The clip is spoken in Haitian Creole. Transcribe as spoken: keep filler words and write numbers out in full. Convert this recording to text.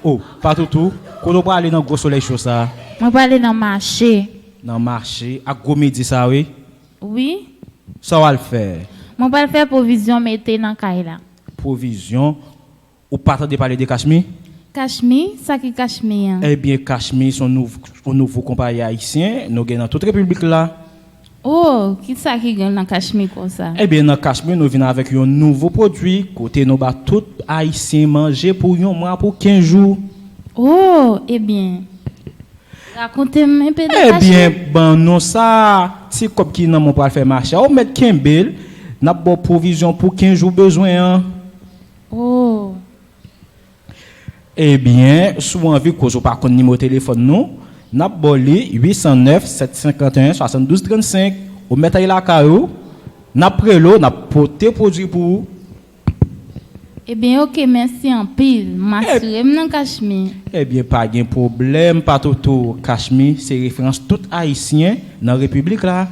O, Patoutou, kote w prale nan gwo solèy cho sa a? Mwen prale nan mache. Nan mache, ak gwo midi sa a, wi? Wi. Sa w al fè? Mwen pral fè pwovizyon mete nan kay la. Pwovizyon? Ou pa tande pale de Kachmi? Kachmi? Sa ki Kachmi an? Ebyen, Kachmi se yon nouv-, yon nouvo konpayi ayisyen nou gen nan tout repiblik la. Oh, ki sa ki gen nan Kachmi konsa? Ebyen, nan Kachmi, nou vin avèk yon nouvo pwodui kote nou ba tout Ayisyen manje pou yon mwa, pou kenz jou. Oh, ebyen. Rakonte m enpe de Kachmi. Ebyen, ban nou sa, ti kòb ki nan men w pral fè mache a, ou mèt kenbe l, n ap ba w pwovizyon pou kenz jou bezwen an. Oh. Ebyen, si w anvi koze, ou pa konn nimewo telefòn nou, n ap ba w li, uit san nèf, sèt san senkant en, swasanndouz trannsenk. Ou mèt al lakay ou, n ap rele w, n ap pote pwodui pou ou. Ebyen, oke, mèsi anpil. M asire m nan Kachmi. Ebyen, pa gen pwoblèm, Patoutou. Kachmi se referans tout Ayisyen nan repiblik la.